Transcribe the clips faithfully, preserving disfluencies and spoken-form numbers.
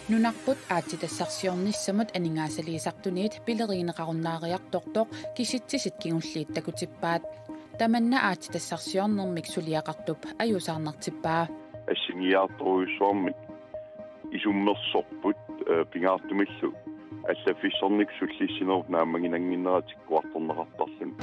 Nunarput aatsitassarsiornissamut aningaasaliisartuniit pilerigineqarunnaariartortoq kisitsisit kingulliit takutippaat. Tamanna aatsitassarsiornermik suliaqartup ajuusaarnartippaa. Assigiiaartorujussuarmik isummersorput, eh, pingaartumillu allaffissornikkut sullissinerup naammaginannginnera tikkuartorneqartarluni.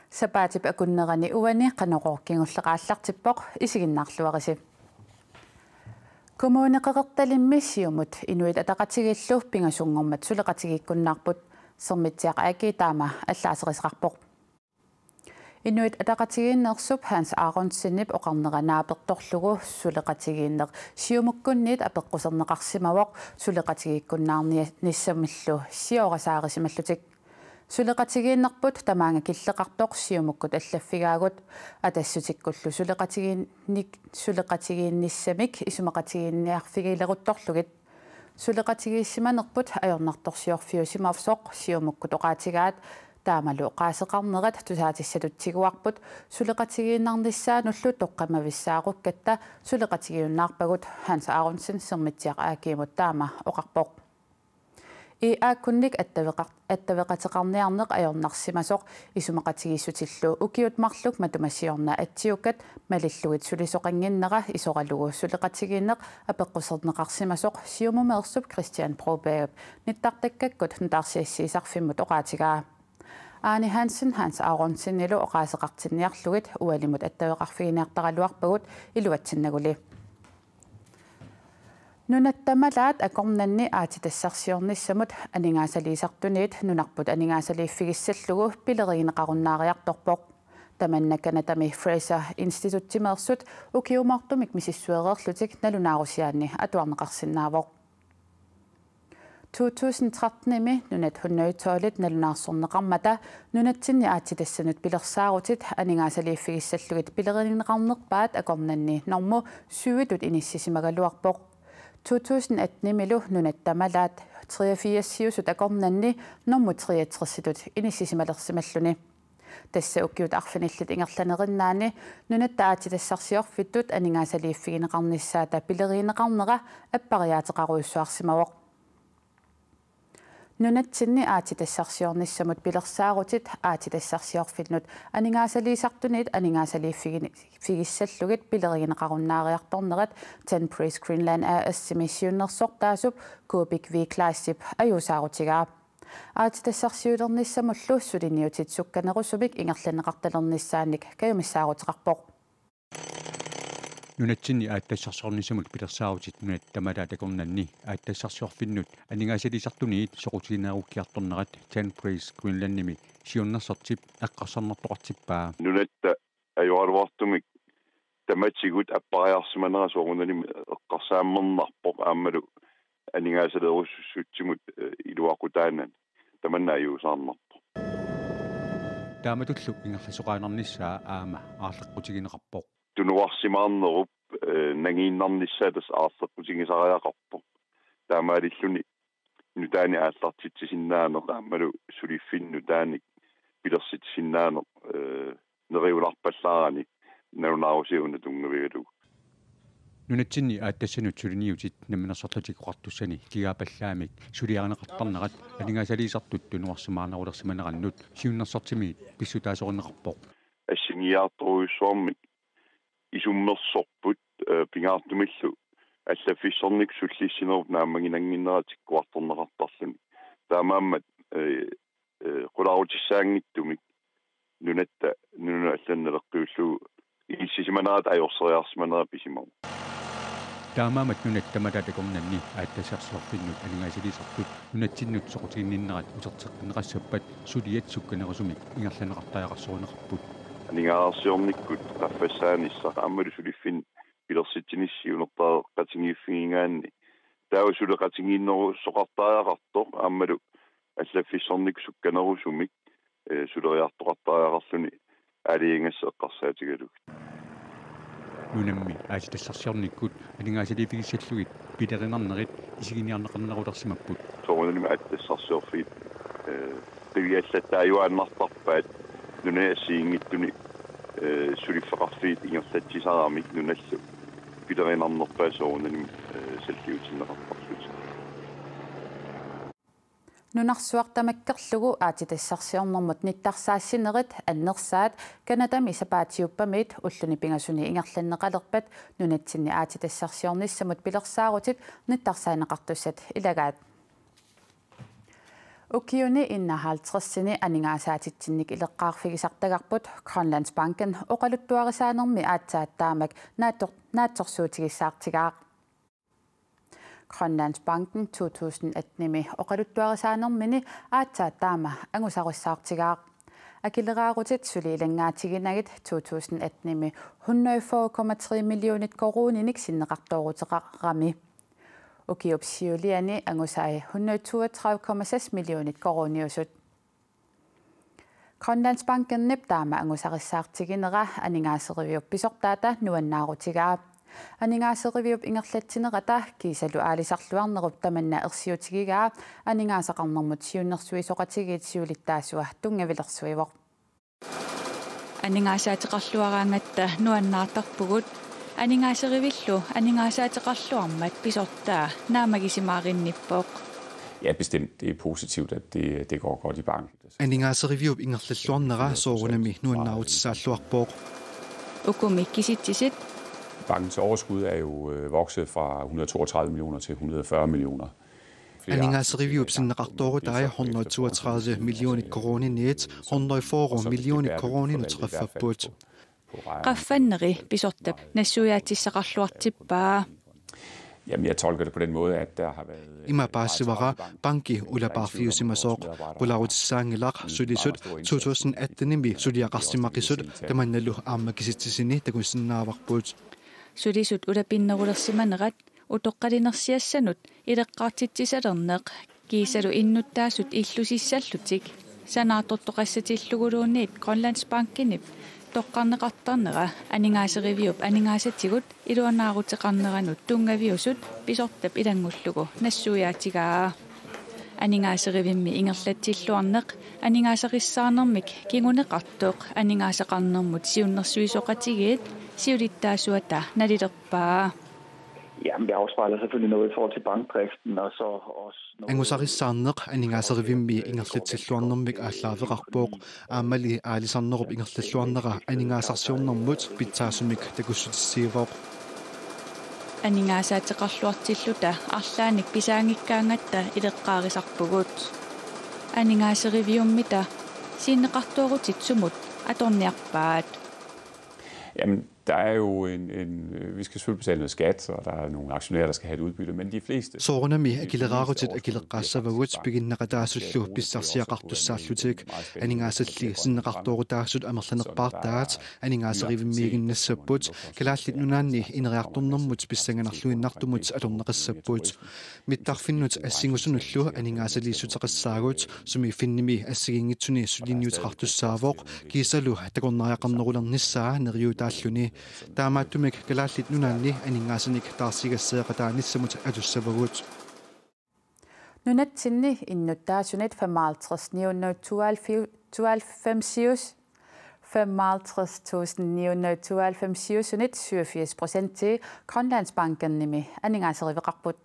Sapaatip akunnerani uani Qanorooq kingulleq aallartippoq, isiginnaarluarisi. Kommune Qeqertalimmi Siumut Inuit Ataqatigiillu pingasunngormat suleqatigiikkunnaarput. Sermitsiaq A G taama allaaserisaqarpoq. Inuit Ataqatigiinneersup Hans Aronsenip oqarnera naapertorlugu suleqatigiinneq Siumukkunniit apeqquserneqarsimavoq suleqatigiikkunnaarnissamillu siorasaarisimallutik. Suleqatigiinnerput tamaanga killeqartoq Siumukkut allaffigaagut, Atassutikkullu suleqatigiinnik-, suleqatigiinnissamik isumaqatigiinniarfigileruttorlugit. Suleqatigiissimanerput ajornartorsiorfiusimasoq Siumukkut oqaatigaat, taamalu oqaaseqarnerat tusaatissatut tiguarput suleqatigiinnarnissaanullu toqqammavissaarukkatta suleqatigiunnaarpagut, Hans Aronsen Sermitsiaq A G-mut taama oqarpoq. I A-kkunnik attaveqar-, attaveqateqarniarneq ajornarsimasoq isumaqatigiissutillu ukiut marluk matuma siorna atsiukkat malillugit sulisoqannginnera isoralugu suleqatigiinneq apeqquserneqarsimasoq Siumumeersup Kristian Brobergip nittartakkakkut nutaarsiassiisarfimmut oqaatigaa. Ane Hansen Hans Aronsenilu oqaaseqartinniarlugit ualimut attaveqarfiginiartaraluarpagut iluatsinnaguli. Nunat tamalaat akornanni aatsitassarsiornissamut aningaasaliisartuniit nunarput aningaasaliiffigissallugu pilerigineqarunnaariartorpoq. Tamanna Canadami Fraser Institutsimeersut ukiumoortumik misissuereerlutik nalunaarusiaanni atuarneqarsinnaavoq. To tusind tretten-imi nunat hundrede tolv-it nalunaarsorneqarmata nunatsinni aatsitassanut pilersaarutit aningaasaliiffigissallugit pilerigineqarnerpaat akornanni normu syv-itut inissisimagaluarpoq. To tusind atten-imilu nunat tamalaat treogfirs-iusut akornanni normu treogtres-itut inissisimalersimalluni. Tassa ukiut arfinillit ingerlanerinnaanni nunatta aatsitassarsiorfittut aningaasaliiffigineqarnissaata pilerigineqarnera appariaateqarujussuarsimavoq. Nunatsinni aatsitassarsiornissamut pilersaarutit aatsitassarsiorfinnut aningaasaliisartuniit aningaasaliiffigini-, -figissallugit pilerigineqarunnaariartornerat Ten Praise Greenland A/S-imi siunnersortaasup Kuupik V. Kleistip ajuusaarutigaa. Aatsitassarsiulernissamullu suliniutit sukkanerusumik ingerlanneqartalernissaannik kajumissaaruteqarpoq. Nunatsinni aatsitassarsiornissamut pilersaarutit nunat tamalaat akornanni aatsitassarsiorfinnut aningaasaliisartuniit soqutiginarukkiartornerat Ten Praise Greenlandimi siunnersortip eqqarsarnartoqartippaa. Nunatta ajoraluartumik tamatigut appariarsimanera soorunalimi eqqarsaammernarpoq aammalu aningaasaleerusussutsimut, eh, iluaqutaanani tamanna ajuusaarnarpoq. Taamatullu ingerlasoqaannarnissaa aamma aarleqqutigineqarpoq. Tunuarsimaarnerup, eh, nangiinnarnissaa tassa aarleqqutigisariaqarpoq. Taamaalilluni nutaanik aallartitsisinnaaneq aammalu suliffinnik nutaanik pilersitsisinnaaneq, eh, neriularpallaarani nalunaarusiaq una tunngavigalugu. Nunatsinni aatsitassanut suliniutit Namminersorlutik Oqartussani kigaapallaamik suliarineqartarnerat aningaasaliisartut tunuarsimaarnerulersimanerannut siunnersortimiit pissutaasorineqarpoq. Assigiiaartorujussuarmik isummersorput, eh, pingaartumillu allaffissornikkut sullissinerup naammaginannginnera tikkuartorneqartarluni. Taamaammat, eh, eh, qularutissaanngitsumik nunatta, nunanut allanut naleqqiullugu inissisimanerata ajorseriarsimanera pisimavoq. Taamaammat nunat tamalaat akornanni aatsitassarsiorfinnut aningaasaliisartut nunatsinnut soqutiginninnerat uterteqqinneqassappat suliat sukkanerusumik ingerlanneqartariaqarsorineqarput. Aningaasarsiornikkut qaffassaanissaq aammalu suliffinnik pilersitsinissaq siunertariaqatigiiffigigaanni taava suleqatigiinnerusoqartariaqartoq aammalu allaffissornikkut sukkanerusumik, eh, suleriartoqartariaqarluni aalajangigassat eqqarsaatigalugit. Nunammi aatsitassarsiornikkut aningaasaliiffigissallugit pilerinarnerit isiginiarneqarnerulersimapput. Soorunalimi aatsitassarsiorfiit, eh, qiviallattaajuaannartarpaat Nunani assigiinngitsuni, eh, suliffeqarfiit ingerlatsisaramik nunallu pilerinarnerpaat soorunami, eh, salliutinneqartarlutik. Nunarsuaq tamakkerlugu aatsitassarsiornermut nittarsaassinerit annersaat Canadami sapaatiuppamiit ulluni pingasuni ingerlanneqalerpat nunatsinni aatsitassarsiornissamut pilersaarutit nittarsaaneqartussat ilagaat. Ukiuni enoghalvtredsini aningaasaatitsinnik ileqqaarfigisartagarput Grønlandsbanken oqaluttuarisaanermi aatsaat taamak naattor-, naatsorsuutigissaartigaaq. Grønlandsbanken to tusind attenimi oqaluttuarisaanermini aatsaat taama angusarissaartigaaq. Akileraarutit suli ilanngaatiginagit to tusind attenimi hundrede og fyrre komma tre millionit koruuninik sinneqartooruteqarami. Ukiup siuliani angusai hundrede toogtredive komma seks millionit koruuniusut. Grønlandsbankenip taama angusarissaartiginera aningaaseriviup pisortaata nuannaarutigaa. Aningaaseriviup ingerlatsinerata kiisalu aalisarluarnerup tamanna ersiutigigaa aningaasaqarnermut siunnersuisoqatigiit siulittaasua tunngavilersuivoq. Aningaasaateqarluaraangatta nuannaartarpugut, aningaaserivillu aningaasaateqarluarmat pisortaa naammagisimaaginnippoq. Ja, bestemt. Det er positivt, at det, det går godt i banken. Aningaaseriviup ingerlalluarnera soorunami nuannaarutissaalluarpoq. Ukumi kisitsisit. Bankens overskud er jo, øh, vokset fra hundrede toogtredive millioner til hundrede fyrre millioner. Aningaaseriviup sinneqartoorutai hundrede toogtredive millionit koruuniniit hundrede fyrre millionit koruuninut qaffapput. Qaffanneri pisortap nassuiaatissaqarluartippaa. Jamen, jeg tolker det på den måde, at der har været, øh, Ima paassivara banki ulapaarfiusimasoq, qularutissaanngilaq sulisut to tusind attenimi suliaqarsimaqisut tamannalu aamma kisitsisini takusinnaavarput. Sulisut ulapinnerulersimanerat utoqqalinersiassanut ileqqaartitsisalerneq kiisalu innuttaasut illusissallutik sanaartortoqassatilluguluunniit Grønlandsbankenip toqqarneqartarnera aningaaseriviup aningaasatigut iluanaaruteqarneranut tunngaviusut pisortap ilanngullugu nassuiaatigaa. Aningaaserivimmi ingerlatsilluarneq aningaasarissaarnermik kinguneqartoq aningaasaqarnermut siunnersuisoqatigiit siulittaasuata nalilerpaa. Jamen, det afspejler selvfølgelig noget i forhold til bankdriften, og så også noget Angusarissaarneq aningaasarivimmi ingerlatsilluarnermik aallaaveqarpoq, aammali aalisarnerup ingerlalluarnera aningaasarsiornermut pitsaasumik takussutissiivoq. Aningaasaateqarluartilluta arlaannik pisaanngikkaangatta ileqqaarisarpugut. Aningaaseriviummita sinneqartoorutit sumut atorniarpaat? Jamen, der er jo en, en, øh, vi skal selvfølgelig betale noget skat, og der er nogle aktionærer, der skal have et udbytte, men de fleste Soorunami akileraarutit akileqqaassavagut piginneqataasullu pissarsiaqartussaallutik. Aningaasalli sinneqartoorutaasut amerlanerpaartaat aningaasarivimmiiginnassapput. Kalaallit Nunaanni ineriartornermut pissanganarluinnartumut atorneqassapput. Mittarfinnut assingusunullu aningaasaliissuteqassaagut, sumiiffinnimi assigiinngitsuni suliniuteqartussaavoq, kiisalu takornariaqarnerulernissaa neriuutaalluni. Taamaattumik Kalaallit Nunaanni aningaasanik taarsigassariaqataanissamut atussavagut. Nunatsinni innuttaasunit femoghalvtreds ni hundrede tooghalvfems, femoghalvtreds tusind ni hundrede tooghalvfems syvogfirs procent Grønlandsbankenimi aningaaseriveqarput.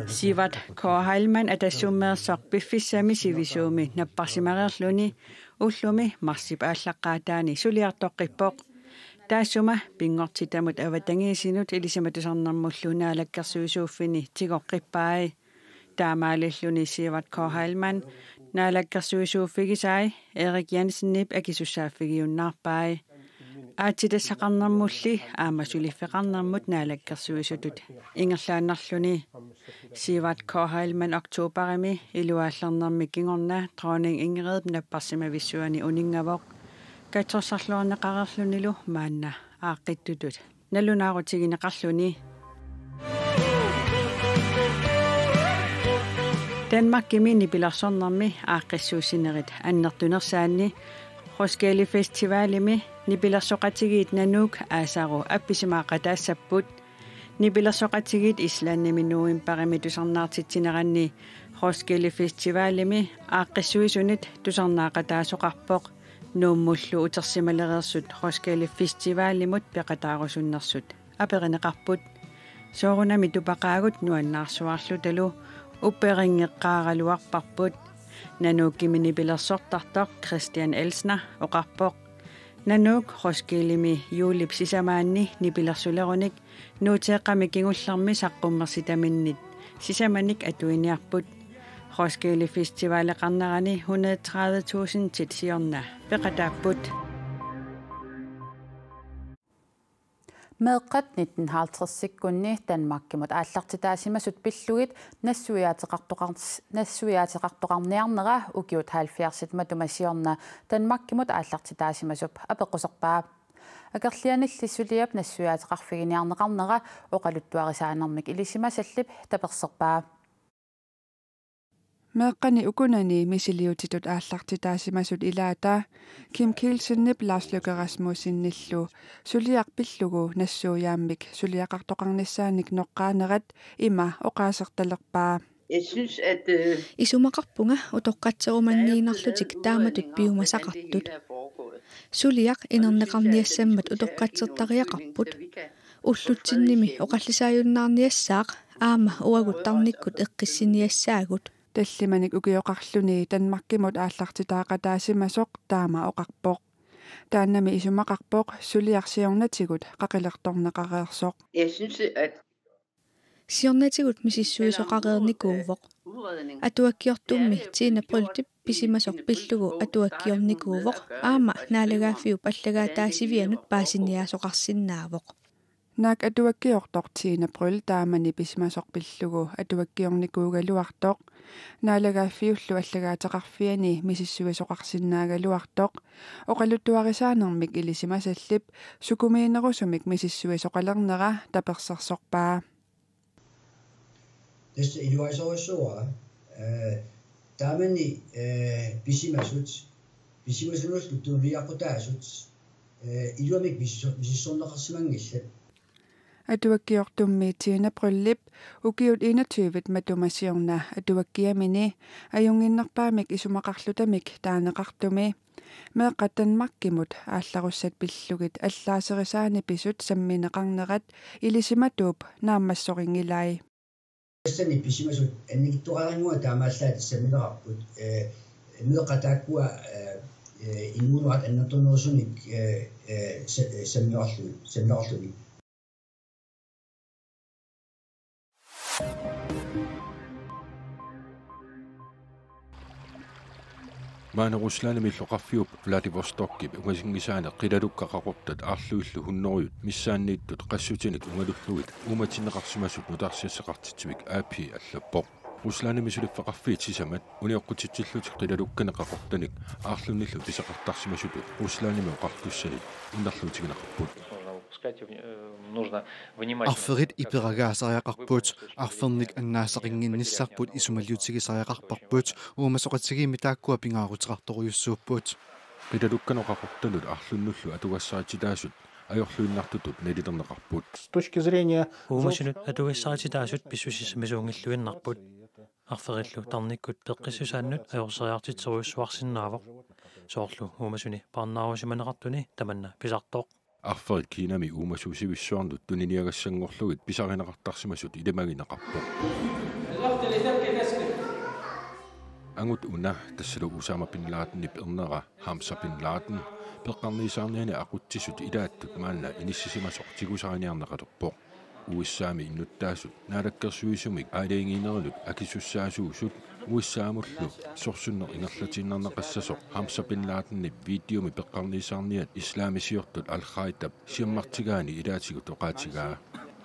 Sivert K. Heilmann Atassummeersoq piffissami sivisuumi napparsimareerluni ullumi marsip aallaqqaataani suliartoqqippoq. Taassuma pinngortitamut avatangiisinut ilisimatusarnermullu naalakkersuisuuffini tigoqqippai. Taamaalilluni Sivert K. Heilmann naalakkersuisuuffigisai Erik Jensenip akisussaaffigiunnaarpai. Aatsitassaqarnermulli aamma suliffeqarnermut naalakkersuisutut ingerlaannarluni. Sivert K. Heilmann oktoberimi iluaallernermi kingorna Dronning Ingridip napparsimavissuani uninngavoq. Katsorsarluarneqareerlunilu maanna aaqqittutut nalunaarutigineqarluni. Danmarkimi nipilersornermi aaqqissuussinerit annertunersaanni Roskilde Festivalimi nipilersoqatigiit Nanook aasaru appisimaaqataassapput. Nipilersoqatigiit Islandimi novembarimi tusarnaartitsineranni Roskilde Festivalimi aaqqissuisunit tusarnaaqataasoqarpoq Nuummullu utersimalereersut Roskilde Festivalimut peqataarusunnersut aperineqarput. Soorunami tupaqaagut nuannaarsuarlutalu upperinngeqqaaraluarparput. Nanuukkimi nipilersortartoq Christian Elsner oqarpoq: Nanuuk Roskildemi juulip sisamaanni nipilersulerunik Nuuteeqqami kingullermi saqqummersitaminnit sisamanik atuiniarput. Roskilde Festivaleqarnerani hundrede tredive tusindit siorna peqataapput. Meeqqat nitten halvtredsikkunni Danmarkimut aallartitaasimasut pillugit nassuiaateqartoqars-, nassuiaateqartoqarniarnera ukiut halvfjerdsit matuma siorna Danmarkimut aallartitaasimasup apeqquserpaa. Akerlianilli suliap nassuiaateqarfiginiarneqarnera oqaluttuarisaanermik ilisimasallip taperserpaa. Meeqqani ukunani misiliutitut aallartitaasimasut ilaata Kim Kielsenip Lars Løkke Rasmussenillu suliaq pillugu nassuiaammik suliaqartoqarnissaanik noqqaanerat ima oqaasertalerpaa. Jeg synes, at, øh, isumaqarpunga utoqqatserumanniinnarlutik taamatut piumasaqartut. Suliaq inerneqarniassammat utoqqatsertariaqarput. Ullutsinnimi oqallisaajunnaarniassaaq aamma uagut tarnikkut eqqissiniassaagut. Tallimanik ukioqarluni Danmarkimut aallartitaaqataasimasoq taama oqarpoq. Taannami isumaqarpoq suliaq siornatigut qaqilertorneqareersoq. Jeg synes, at siornatigut misissuisoqareernikuuvoq. Atuakkiortummi Tine Bryldip pisimasoq pillugu atuakkiornikuuvoq aamma naalagaaffiup allagaataasivianut paasiniaasoqarsinnaavoq. Naak atuakkiortoq Tine Bryld taamani pisimasoq pillugu atuakkiornikuugaluartoq. Naalagaaffiullu allagaateqarfiani misissuisoqarsinnaagaluartoq. Oqaluttuarisaanermik ilisimasallip sukumiinerusumik misissuisoqalernera tapersersorpaa. Tassa iluarisorujussuuara, øh, taamani, øh, pisimasut, pisimasunullu tunuliaqutaasut, øh, iluamik misissu-, misissorneqarsimanngillat. Atuakkiortummi Tine Bryldip ukiut enogtyve matuma siorna atuakkiamini ajunnginnerpaamik isumaqarlutamik taaneqartumi meeqqat Danmarkimut aallarussat pillugit allaaserisaani pisut sammineqarnerat ilisimatuup naammassorinngilaat. Tassani pisimasut annikitsuararnguaq taamaallaat sammineqarput, øh, meeqqat taakkua, øh, øh, inuunerat annertunerusunik, øh, øh, sa-, øh, sammineqarlu-, sammineqarluni. Maani Ruslandimi illoqarfiup Vladivostokip ungasinngisaani qilalukkat qaqortat aarluillu hunnorujut missaanniittut qassutinik ungalullugit uumatinneqarsimasut nutaarsiassaqartitsivik A P allappoq. Ruslandimi suliffeqarfiit sisamat unioqqutitsillutik qilalukkanik qaqortanik aarlunillu pisaqartarsimasutut Ruslandimi oqartussanit innerluutigineqarput. Нужно внимательно. Arferit iperagaasariaqarput, arfernik annaasaqinnginnissarput isumaliutigisariaqarparput, uumasoqatigiimmik taakkua pingaaruteqartorujussuupput. Qilalukkanut qaqortanut aarlunnullu atugassarititaasut ajorluinnartutut nalilerneqarput. С точки зрения. Uumasunut atugassarititaasut pissusissamisuunngilluinnarput. Arferillu tarnikkut peqqissusaannut ajorseriartitserujussuarsinnaavoq. Soorlu uumasuni parnaarusimaneqartuni tamanna pisartoq. Arferit Kinami uumasuusivissuarnut tuniniagassanngorlugit pisarineqartarsimasut ilimagineqarpoq. Angut una tassalu Osama bin Ladenip ernera Hamza bin Laden peqqarniisaarniani aqutsisut ilaattut maanna inissisimasoq tigusariniarneqalerpoq. U S A-mi innuttaasut naalakkersuisumik aalajangiinerinut akisussaasuusut U S A-mullu sorsunneq ingerlatiinnarneqassasoq Hamza bin Ladenip videomi peqqarniisaarniat islamisiortut Al-Qaedap siammartigaani ilaatigut oqaatigaa.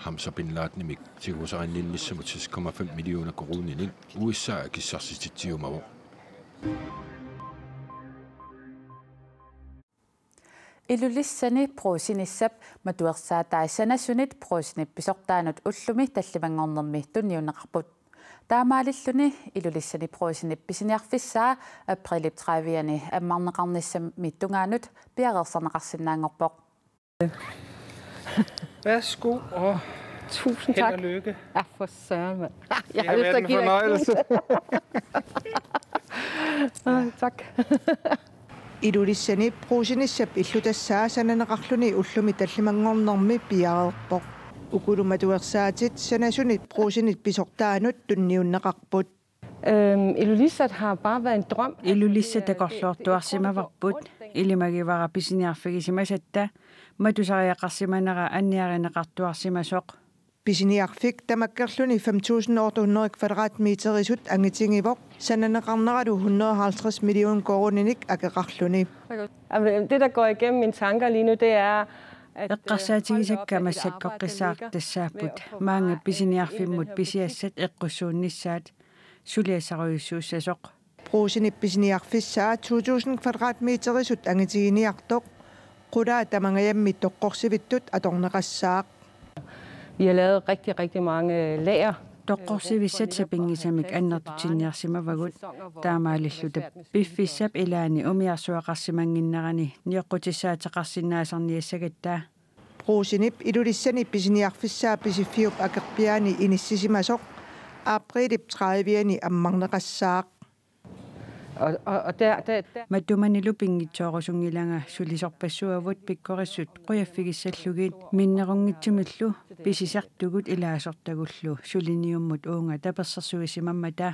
Hamza bin Ladenimik tigusarinninnissamut seks komma fem millioner koruuninik U S A akissarsititsiumavoq. Ilulissani Brugsenissap matuersaatai sanasunit Brugsenip pisortaanut ullumi tallimanngornermi tunniunneqarput. Taamaalilluni Ilulissani Brugsenip pisiniarfissaa aprilip tredivianni ammarneqarnissamit tungaanut piareersarneqarsinnaanngorpoq. Værsgo og Tusind Held tak. Og lykke. Ja, for søren, mand. Jeg Det har har lyst til været at en give dig et Fornøjelse. knup. Ej, tak. Ilulissani Brugsenissap illutassaa sananeqarluni ullumi tallimanngornermi piareerpoq. Ukulu matuersaatit sanasunit Brugsenit pisortaanut tunniunneqarput. Øhm, Ilulissat har bare været en drøm. Ilulissat takorloortuarsimavarput, ilimagivara pisiniarfigisimasatta, matusariaqarsimanera anniarineqartuarsimasoq. Pisiniarfik tamakkerluni fem tusind otte hundrede kvadratmeterisut angitigivoq, sananeqarneralu hundrede og halvtreds million koruuninik akeqarluni. Det, der går igennem mine tanker lige nu, det er, at... Eqqarsaatigisakka massakkoqqissaartassaapput, maanga pisiniarfimmut pisiassat eqqussuunnissaat, suliassarujussuussasoq. Brugsenip pisiniarfissaa to tusind kvadratmeterisut angitiginiartoq, qulaa tamangajammik toqqorsivittut atorneqassaaq. Vi har lavet rigtig, rigtig mange lager. Toqqorsivissat sapinngisamik annertutinniarsimavagut, taamaalilluta piffissap ilaani umiarsuaqarsimannginnerani nioqqutissaateqarsinnaasarniassagatta. Brugsenip Ilulissani pisiniarfissaa Pisiffiup akerpiaani inissisimasoq aprilip trediviani ammarneqassaaq. Og, og, og der, der, der... Matumanilu pinngitsoorusunngilanga sulisorpassuavut pikkorissut qujaffigissallugit minnerunngitsumillu pisisartugut ilaasortagullu suliniummut uunga tapersersuisimammata.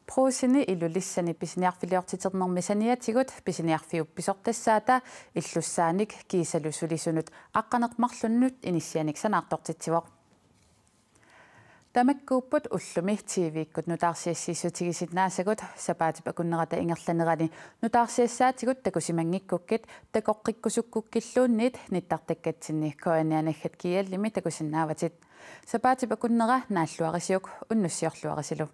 Brugseni Ilulissani pisiniarfiliortiternermi saniatigut pisiniarfiup pisortassaata illussaanik kiisalu sulisunut aqqaneq-marlunnut inissianik sanaartortitsivoq. Tamakkuupput ullumi T V-kkut nutaarsiassiissutigisinnaasagut. Sapaatip akunnerata ingerlanerani nutaarsiassaatigut takusimanngikkukkit takoqqikkusukkukkilluunniit nittartakkatsinni K N R naggat G L-imi takusinnaavatit. Sapaatip akunnera naalluarisiuk, unnussiorluarisilu.